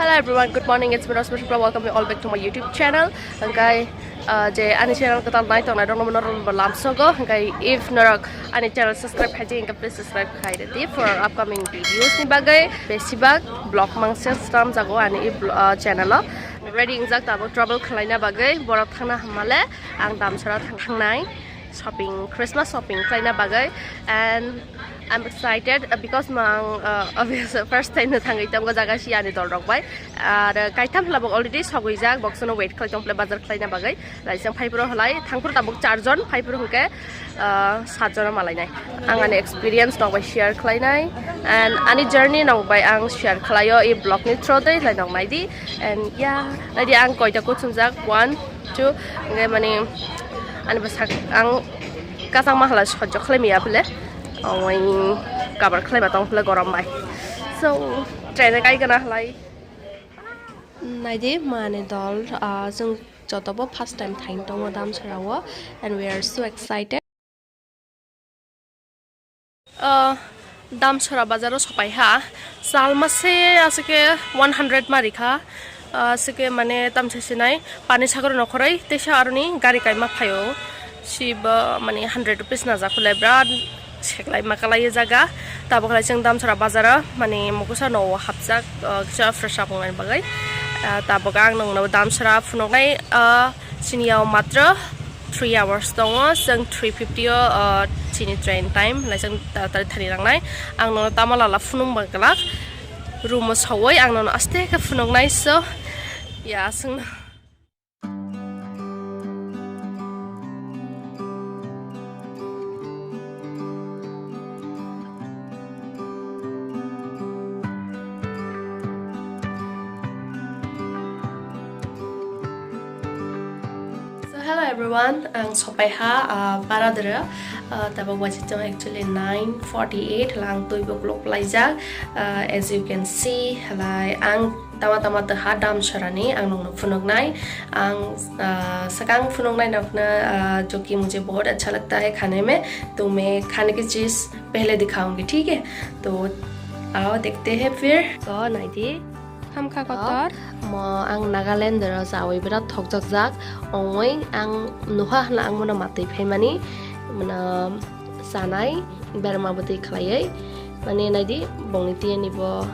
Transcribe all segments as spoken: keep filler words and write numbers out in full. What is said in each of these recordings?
Hello everyone, good morning, it's me Rosmi Shukla. Welcome you all back to my YouTube channel. Hwnkhe, uh, je ani channel kwtal nai tongnai rok no norok bo lamsogo. Hwnkhe if norok ani channel subscribe khai di, hwnkhe please subscribe khai di for upcoming videos ni bagwi. Besibak vlog mangse sram jago ani i vlo-, uh, channel o. Ready ingjak tabuk travel khlaina bagwi, borok thangna hamale ang Damsara thang-, thangnai shopping, Christmas shopping khlaina bagwi, and I'm excited, uh, because mang, uh, obvious first time no thangwi tongo jaga si ani dol rok bai. Ar, uh, kaitham hwla bo already sogwi jak, boksono wait khlai tong phile bazar khlaina bagwi. Laisang phai phuru hwlai, thang phuru tabuk char jon, phai phuru hwnkhe, uh, sat jon malainai. Ang ani experience nok bai share khlainai, and ani journey nok bai ang share khlaio i vlog ni through dei, lai nok naidi. And yeah, naidi ang koita kuchumjak, one, two, hwnkhe mani ani bwsak ang kachangma hwla sojjo khlai maya phile, omo cover khlai ma tong phile gorom bai. So, train kai gana hwlai. Naidi mani dol, ah, chwng jotobo first time thain tongo Damsara o, and we are so excited. Ah, Damsara bazar o sopai ha, salma se aswk ke one hundred ma rikha, ah, aswk ke mane tamsa sinai pani sagor nokhoroi teisa aroni gari kaima phaio. Sibo mani hundred rupees najak hwlai, birat seklai makalai jaga. Tabuk lai chwng Damsara bazar o mani mukusa no hapjak, uh, kisa fresh up wngmani bagwi. Uh, tabuk ang nungno Damsara phunuknai, uh, chini yao matro three hours tongo, chwng three fifty o, uh, chini train time, lai chwng taratari thani rangnai. Ang nono tamo lala phunuk bangwlak, room o sawoi ang nono aste khe phunuknai, so ya, chwng. So, hello everyone, ang sopai ha, ah, Paradero, ah, tabuk waising tongo actually nine forty-eight, hwla ang twi bo kuluk laijak, ah, as you can see, hwlai ang tama tama twi ha Damsarani ang nokno phunuknai. Ang, ah, swkang phunuknai nokno, ah, जो कि मुझे बहुत अच्छा लगता है खाने में, तो मैं खाने की चीज़ पहले दिखाऊंगी, ठीक है? तो आओ देखते हैं फिर। So, naidi, hamkha kotor. Mo ang Nagaland ro chawi birat thokjak jak, ongoi ang nuha hwna ang mono matwi phaimani, mano chanai, berma bwtwi khlaiwi, mane naidi bongni tiyani bo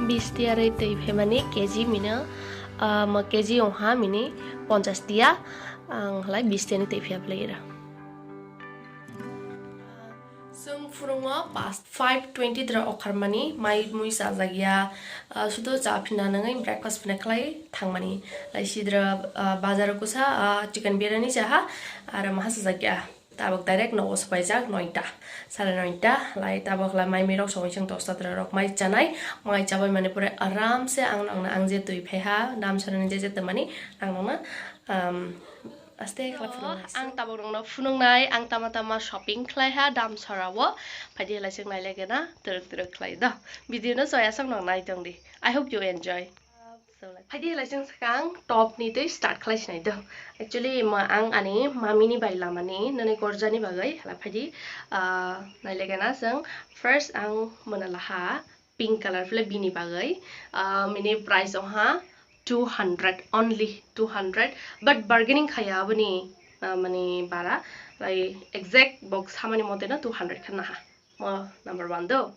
bis tiya rwi twi phaimani K G mino, ah, mo K G ongha mini ponchas tiya, ang hwlai bis tiyani twi phiya phlai ira. Chwng phurungo past five twenty dra okharmani mai mui chajak ya, ah, sudo cha phina nangwi breakfast phina khlai thangmani. Lai sidra, ah, bazar kusa, ah, chicken biryani chaha, aro maha chajak ya. Tabuk direct nogo sopaijak noita, sare noita, lai tabuk lai mai mirok songwi chwng dosta dra rok mai chanai, mai chabai mani pore aram se ang nokna ang je twi phaiha, Damsarani je je tongmani ang nokna, um, aste khlai phunuknai. Ang tabuk nokno phunuknai, ang tama tama shopping khlaiha Damsara o, phaidi lai chwng nailai gana twrwk twrwk khlai do. Video no chaya sok nok nai tong di. I hope you enjoy. So, like, phaidi lai chwng swkang top ni twi start khlai sinai do. Actually, ma ang ani mami ni bai lamani, nani gorjani bagwi, hala phaidi, ah, nailai gana chwng first ang mwnalaha pink color phile bini bagwi, ah, mini price ongha two hundred, only two hundred, but bargaining khaya aboni, ah, mani bara, lai exact box hamani mote no two hundred khe naha. Mo number one do.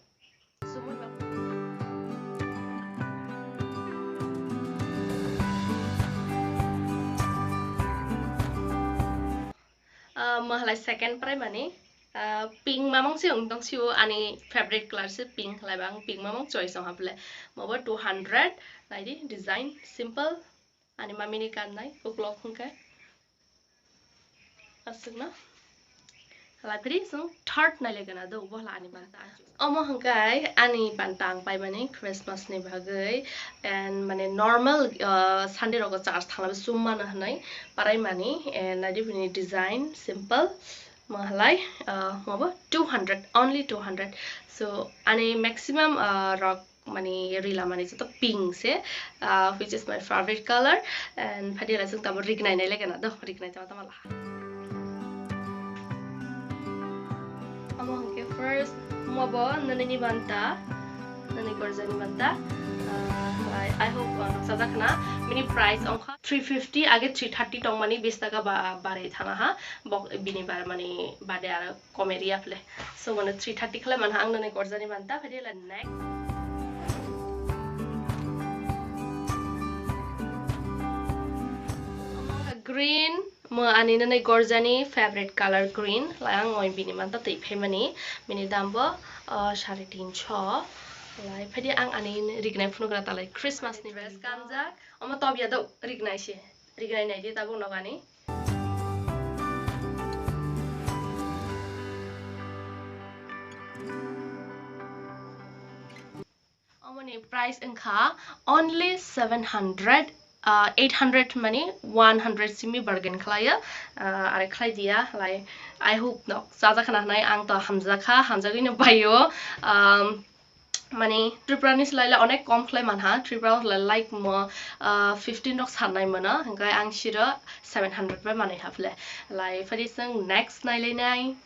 Ah, mahalai second primary, ah, pink mamang si wng tong sio, ani favorite color si pink, halai bang pink mamang choice wng haple. Mabo two hundred, naidi design simple, ani mamini kannai uklok hwnkhe. Aswkno. Hala phiri chwng third naile gana do, bo hala ani banta. Omo hwnkhe ani banta ang paimani Christmas ni bagwi, and mane normal, uh, Sunday rogo church thanglabe chum mano hwnwi paraimani, and naidi bini design simple, mo halai, uh, mabo two hundred, only two hundred. So ani maximum, uh, rok mani rila mani joto pink se, ah, which is my favorite color, and phaidi lai chwng tamo rignai nai lege na do, rignai tamo tamo laha. Amo hwnkhe first mo bo nini ni banta, nini gorjani banta, ah, lai I hope, uh, nukjagak na. Bini price ongkha three fifty, age three thirty tongmani, bis taka ba barwi thana ha. Bok bini bar mani bade aro kome riya phle. So mane three thirty khlai manha ang nani gorjani manta. Phai de la next. Green, mo ani nani gorjani favorite color green. Lai ang oi bini manta twi phaimani. Bini dam bo, uh, sare tinso. Lai phai de ang ani rignai phunukna talai Christmas ni bes kamjak. Omo top ya do rignai se. Rignai nai di tabuk nogani. Omoni price wngkha only seven hundred, uh, eight hundred mani one hundred simi bargain khlaiyo, uh, are khlai diya lai. I hope nok chajakha na hwnai, ang to hamjakha, hamjagwino baio. Um, Mani Tripura ni slai le onek kom khlai manha, Tripura le like mo, ah, fifteen rok sannai mano, hingkai ang siro seven hundred bai manwi haphle. Lai phari chwng next nai lai nai.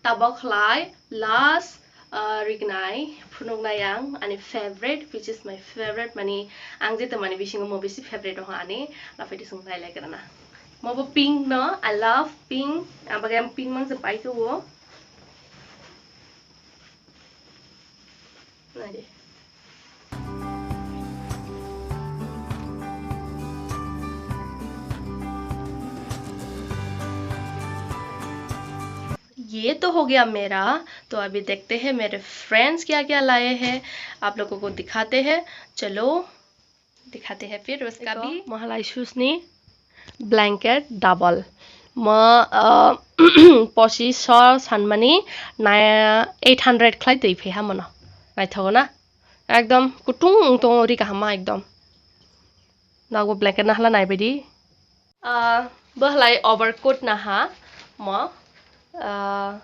Tabok khlai last, ah, rignai phunuknai ang ani favorite, which is my favorite, mani ang jeta mani bisingo mo bisi favorite oha ani, la phari chwng nai lai kana. Mo bo pink no, I love pink, ang bagwi ang pink mang se pai khe o. Nai de. ये तो हो गया मेरा, तो अभी देखते हैं मेरे फ्रेंड्स क्या क्या लाए हैं, आप लोगों को दिखाते हैं। चलो। दिखाते हैं फिर उसका भी। Mahalai susni blanket double. Mo, uh, posi so sanmani na eight hundred khlai twi phi ha mono. Naithogo na? Ekdom kutung tongo ri kaham ma ekdom. Nago blanket na hala nai baidi. Uh, bo halai overcoat na ha mo. Uh,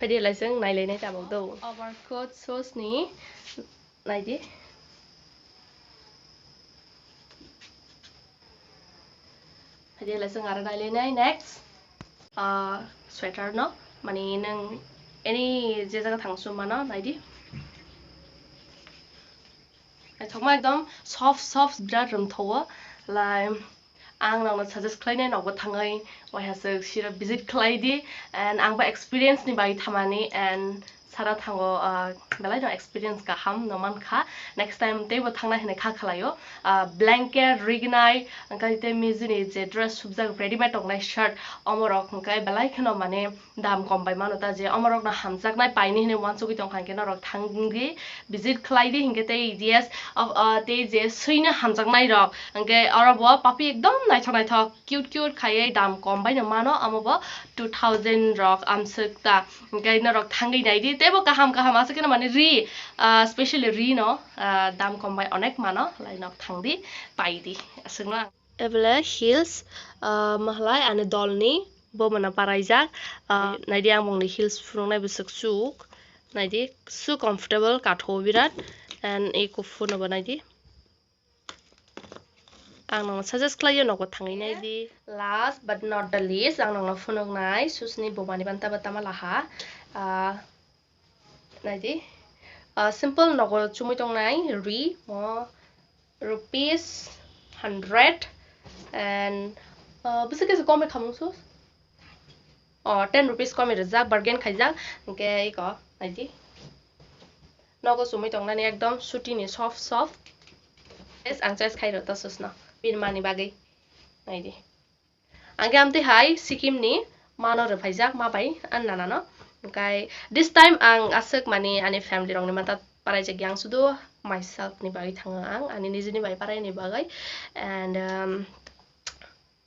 Phaidi lai chwng nai lai nai tabuk do. Overcoat sos ni nai di. Phaidi lai chwng aro nai lai nai next. Ah, sweater no, mani nwng any je jaga thang sum mano nai di. Naithokma ekdom soft soft birat rwmthogo lai. Ang nokno suggest khlainai, nokbo thangwi waihaswk siro visit khlai di, and angbo experience ni bagwi thamani, and sara thango, ah, belai no experience kaham no mankha. Next time teibo thangnai hinwi kha khlaio. Ah, blanket rignai, hwnkhe tei mijini je dress subjak readymade tongnai shirt, omorok hwnkhe belai kheno mane dam kom bai mano ta, je omorokno hamjaknai paini hinwi uansugwi tongkha, hwnkhe norok thangwi visit khlai di, hinkhe tei yes, o, o, tei je swino hamjaknai rok, hwnkhe oro bo papi ekdom naithok naithok cute cute khaiwi dam kom baino mano, omo bo two thousand rok amswk ta, hwnkhe norok thangwi nai di, teibo kaham kaham aswk kheno mane ri, ah, specially ri no, ah, dam kom bai onek mano, lai nok thang di, pai di, aswkno ang. Ebele heels, ah, mahalai ani dolni bo mano baraijak. Ah, naidi ang bongni heels phunuknai bwswk chuk. Naidi so comfortable, katho birat. And ei kuphurno bo naidi. Ang nokno suggest khlaio, nokbo thangwi naidi. Last but not the least, ang nokno phunuknai susni bumani banta bata malaha. Ah, Naidi. Ah, simple nogo chumui tongnai ri mo rupees hundred and, ah, bwswk kisa kome khamung sus. Oh, ten rupees kome rijak, bargain khaijak. Hwnkhe iko naidi. Nogo chumui tongnani ekdom suti ni soft soft. Yes, ang choice khai rw ta susno. Birmani bagwi. Naidi. Ang khe amtwi hai Sikkim ni mano rwphaijak ma bai ani nana no. Hwnkhe this time ang aswk mani ani family rok ni manta paraijak ya, ang sudu myself ni bagwi thango, ang ani nijini bai parai ni bagwi. And, um,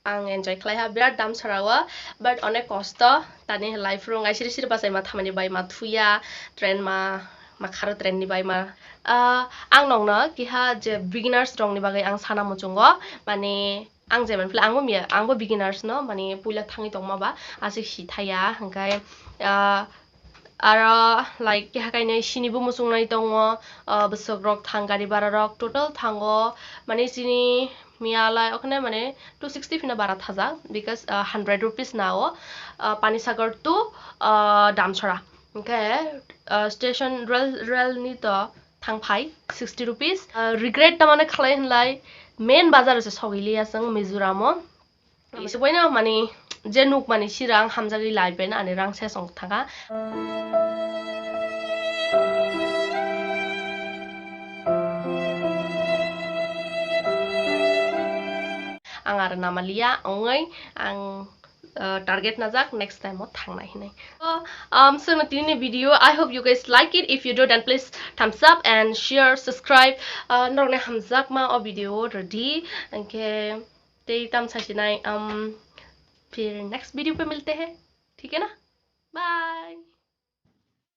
ang enjoy khlai ha birat dam sara o, but onek kosto tani life rung ai siri siri bachai ma thamani bai ma thuya, train ma, ma kharo train ni bai ma. Ah, ang nokno kiha je beginners rok ni bagwi ang sana muchungo, mani ang je manphle, angbo miya, angbo beginners no, mani puila thangwi tongma ba, aswk si thaya, hwnkhe, ah, aro, like, keha kainwi sinibo muchungnai tongo, ah, bwswk rok thang, gari bara rok total thango, mani chini miya lai okhne, mane, two sixty phino bara thajak, because, ah, hundred rupees nao, ah, Panisagar to, ah, Damsora, hwnkhe, ah, station rail, rail ni to, thangphai sixty rupees. Regret tamani khalai hinlai main bazar se sogwi liya chwng Mizoram o. Subaino mani je nuk mani sira ang hamjagwi lai pen ani rang se song thanga. Ang ar namaliya ongoi ang target najak next time o thangnai hinai. So, um, so no tini video, I hope you guys like it. If you do, then please thumbs up and share, subscribe. Uh, norok ne hamjakma o video ready. Angke tei tam sasinai, um, phir next video pe milte hai. Thik hai na? Bye.